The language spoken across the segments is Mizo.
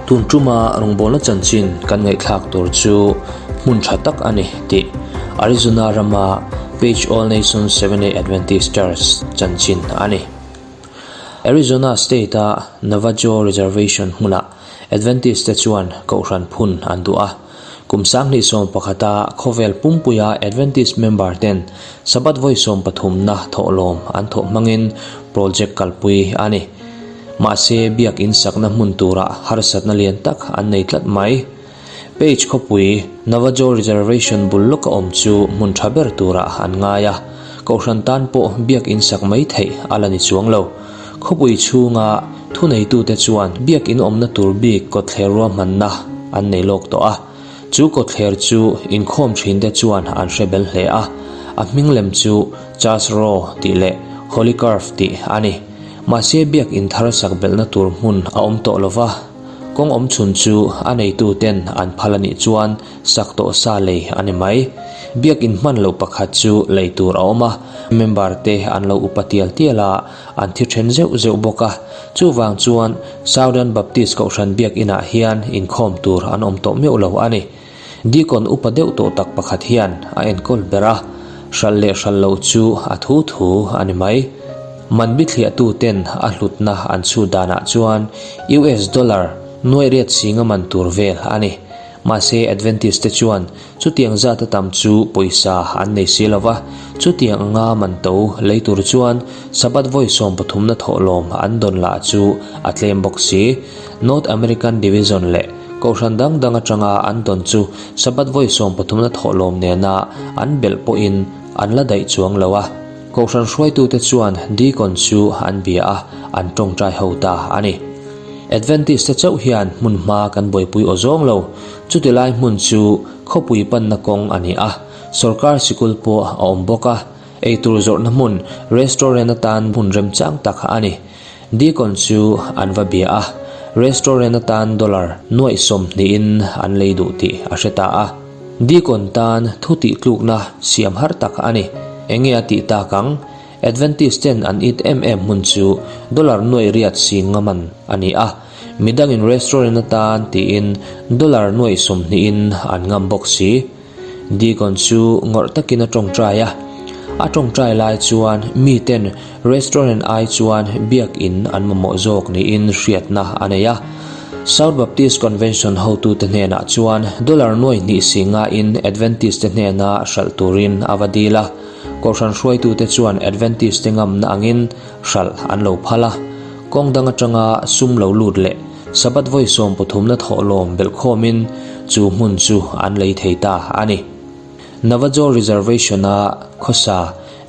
Tun tuma rawngbawlna chanchin kan ngaihthlak tur chu hmun tha tak a ni tih Arizona rama Page All Nations Seventh-day Adventist Church chanchin a ni. Arizona State-a Navajo Reservation hmunah Adventist te chuan kohhran phun an duh a. Kum 2011-a khawvel pumpuia Adventist member ten Sabbath vawi sawmpathumna thawhlawm an thawh hmangin project kalpui a ni. Mahse biakin sakna hmun turah harsatna lian tak an nei tlat mai. Page khawpui Navajo Reservation bul lawka awm chu hmun tha ber turah an ngai a, kohhran tan pawh biakin sak mai theih a la ni chuang lo. Khawpui chhunga thuneitute chuan biakin awmna tur bik kawtthler ruahmanna an nei lawk tawh a, chu kawtthler chu inkhawm thinte chuan an hre bel hle a, a hming lem chu Church Row tih leh Holy Curve tih a ni. Mahse biakin thar sak belhna tur hmun a awm tawh lova, kawng awm chhun chu a neituten an phal a nih chuan sak tawh sa lei a ni mai. Biakin hman loh pakhat chu lei tur a awm a, member te an lo upa tial tial a, an thi then zeuh zeuh bawk a. Chuvang chuan Southern Baptist Kohhran biakinah hian inkhawm tur an awm tawh meuh lo a ni. Deacon upa deuh tawh tak pakhat hian a enkawl ber a, hralh leh hralh loh chu a thu thu a ni mai. Man bithliahtu ten a hlutna an chhut danah chuan US dollar nuaih riat singa man tur vel a ni. Mahse Adventist te chuan chutiang zat a tam chu pawisa an nei si lo va, chutiang anga man to lei tur chuan Sabbath vawi sawmpathumna thawhlawm an dawn lah chu a tlem bawk si. North American Division leh Kohhran dang dang atanga an dawn chu Sabbath vawi sawmpathumna thawhlawm nena an belh pawhin an la daih chuang lo a. Kohhran hruaitute chuan Deacon chu an bia a, an tawngtai ho ta a ni. Adventist te chauh hian hmun hma kan buaipui aw zawng lo. Chuti lai hmun chu khawpui panna kawng a ni a, sawrkar sikul pawh a awm bawk a, eitur zawrhna hmun restaurant atan hmun remchang tak a ni. Deacon chu an va bia a, restaurant atan dollar nuaih sawmhnihin an lei duh tih a hre ta a. Deacon tan thu tih tlukna siam har tak a ni. Enge a tih tak ang? Adventist ten an it em em hmun chu dollar nuaih riat sing nga man a ni a, midangin restaurant atan tiin dollar nuaih sawmhnihin an ngam bawk si. Deacon chu ngawrh takin a tawngtai a, a tawngtai lai chuan miten restaurant ai chuan biakin an mamawh zawk niin hriatna a nei a. South Baptist Convention hotute hnenah chuan dollar nuaih hnih singain Adventist te hnena hralh turin a va dil a. Kohhran hruaitute chuan Adventist te ngamna angin hralh an lo phal a, kawng dang atanga sum lo lut leh Sabbath vawi sawmpathumna thawhlawm belhkhawmin chu hmun chu an lei thei ta a ni. Navajo Reservation-a khawsa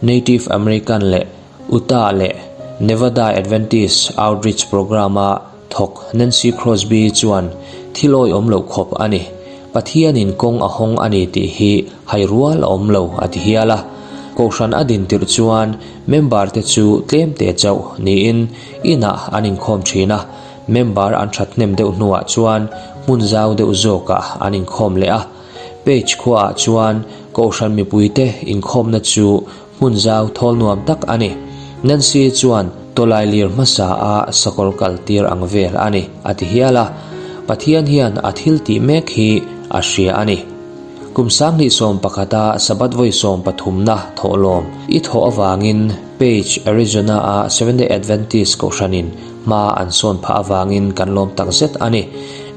Native American leh Utah leh Nevada Adventist Outreach Program-a Thawk Nancy Crosby chuan thil awihawm loh khawp a ni. Pathianin kawng a hawng a ni tih hi hai rual a awm lo a ti hial a. Kohhran a din tirh chuan member te chu tlem te chauh niin inah an inkhawm thin a, member an that hnem deuh hnuah chuan hmun zau deuh zawkah an inkhawm leh a. Page khuaah chuan kohhran mipuite inkhawmna chu Hmun zau thawl nuam tak a ni. Nancy chuan tawlai lir hmasa a sakawr kal tir ang vel a ni, a ti hial a. Pathian hian a thil tih mek hi a hria a ni. Kum 2011 a Sabbath vawi sawmpathumna thawhlawm i thawh avangin Page, Arizona a Seventh-day Adventist kohhranin hma an sawn phah avangin kan lawm tak zet a ni.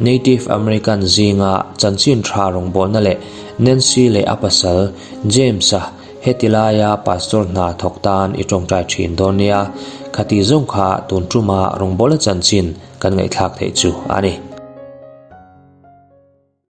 Native American zinga chanchin tha rawngbawlna leh Nancy leh a pasal James-a Heti laia pastor hna thawk tan i tawngtai thin dawn nia, khati zawng kha tun tuma rawngbawla chanchin kan ngaihthlak theih chu a ni.